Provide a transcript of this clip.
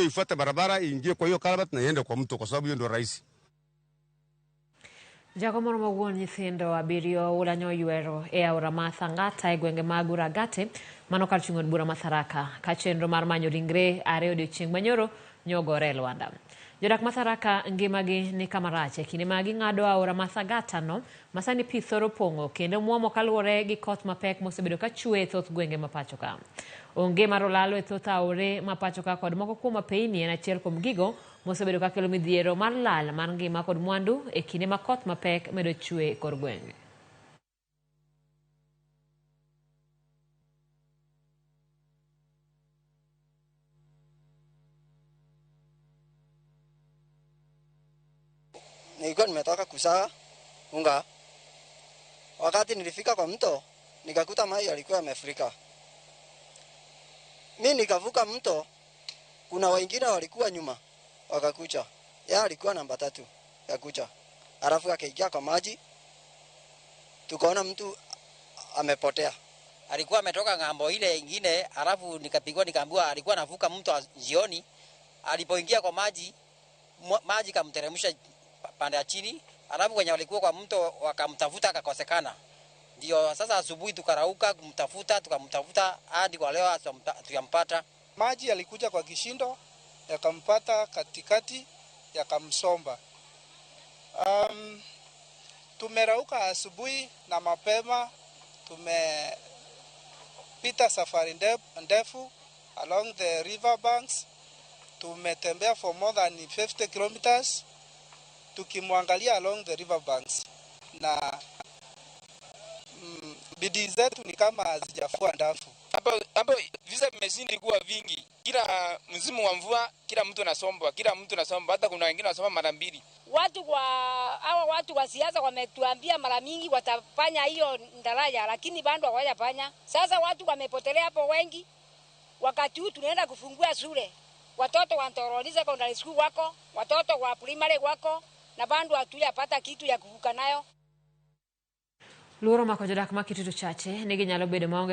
Hiyo ifuate barabara iingie kwa hiyo culvert na iende kwa mto, kwa sababu hiyo ndio rahisi. Jago moro ma wuon nyithindo abiriyo oula nyoywero e aora ma Thangata e gwenge mag Uragate mano kar chung' od bura ma Tharaka ka chenro mar manyo ringre are odiochieng' manyoro nyogore e lwanda. Jodak ma Tharaka ngimagi ni kama rach e kinde ma ging'ado aora ma Thagata no ma sani pi thoro pong'o kendo muomo kaluwore gi koth mapek mosebedo ka chwe e thoth gwenge ma pacho ka. Onge mar olalo e thoth aore ma pacho ka kod moko kuom apeyni en achiel kuom gigo mosebedo ka kelo midhiero mar lal mar ngima kod mwandu e kinde ma koth mapek medo chwe e kor gwenge. Nilikuwa nimetoka kusaga unga. Wakati nilifika kwa mto, nikakuta maji yalikuwa yamefurika. Mi nikavuka mto, kuna wengine walikuwa nyuma wakakucha. Yeye alikuwa namba 3 ya kucha. Alafu akaingia kwa maji, tukaona mtu amepotea. Alikuwa ametoka ng'ambo ile ingine, alafu nikapigwa nikaambiwa alikuwa anavuka mto jioni. Alipoingia kwa maji, maji kamteremsha pande ya chini, alafu wenye walikuwa kwa mto wakamtafuta akakosekana. Ndio sasa asubuhi tukarauka kumtafuta, tukamtafuta hadi kwa leo hatujampata. Maji yalikuja kwa kishindo, yakampata katikati, yakamsomba. Tumerauka asubuhi na mapema, tumepita safari ndefu along the river banks. Tumetembea for more than 50 kilometers tukimwangalia along the river banks, na bidii zetu ni kama hazijafua ndafu. Hapo visa vimezidi kuwa vingi. Kila msimu wa mvua kila mtu anasombwa, kila mtu anasombwa, hata kuna wengine wanasomba mara 2. Hawa watu wa siasa wametuambia mara mingi watafanya hiyo daraja, lakini bado hawajafanya. Sasa watu wamepotelea hapo wengi. Wakati huu tunaenda kufungua shule, watoto wa Ntoroni Secondary School wako, watoto wa primary wako, na bado hatujapata kitu ya kuvuka nayo. Luoro mako jodak ma Kitutu Chache ni ginyalo bedo maonge